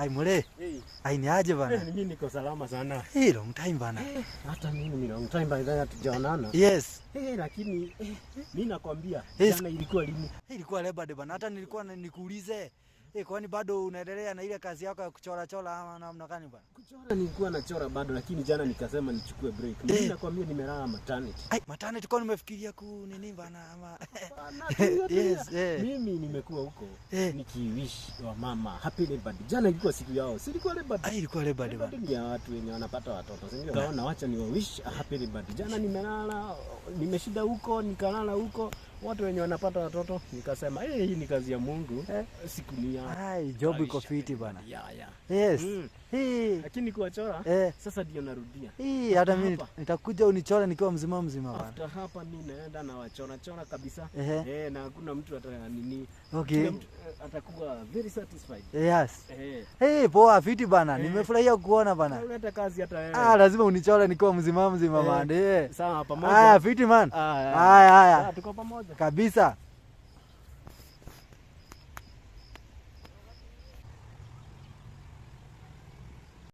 Ai mure. Hey. Ai ni aje bana? Mimi niko salama sana. Hey, long time bana. Hata mimi ni long time by then hatujaonana. Yes. Hey, lakini mimi nakwambia Yes. jana ilikuwa lini? Hey, ilikuwa Labor Day bana. Hata nilikuwa nikuulize. Hey, kwani bado unaendelea na ile kazi yako ya kuchora chora ama namna gani bana? Kuchora nilikuwa nachora bado, lakini jana nikasema nichukue break. Mimi nakwambia nimelala maternity. Ai, maternity kwa nimefikiria ku nini bana ama Bana, tulia, tulia. Yes, eh. Mimi nimekuwa huko nikiwish wamama happy Labor Day. Jana ilikuwa siku yao, si ilikuwa Labor Day? Ai, ilikuwa Labor Day Labor bana. Day ni ya watu wenye wanapata watoto, si ndio? Kaona wacha ni wish happy Labor Day. Jana nimelala, nimeshinda huko, nikalala huko, watu wenye wanapata watoto, nikasema eh, hii ni kazi ya Mungu. Siku ni ya Ai, job iko fiti bana. Ya. Yes. Hii. Lakini kuwachora sasa ndio narudia. Hii hata mimi Hapa. nitakuja unichore nikiwa mzima mzima bana. After hapa mi naenda na wachora chora kabisa. Ehe. Eh, na hakuna mtu ata nini. Okay. Kila mtu atakuwa very satisfied. Yes. Eh. Hey, poa fiti bana. Eh. Nimefurahia kukuona bana. Unaleta kazi hata wewe. Ah, lazima unichore nikiwa mzima mzima Eh. man. Eh. Sawa, pamoja. Haya, fiti man. Ah, Haya, haya. Sawa, tuko pamoja. Kabisa.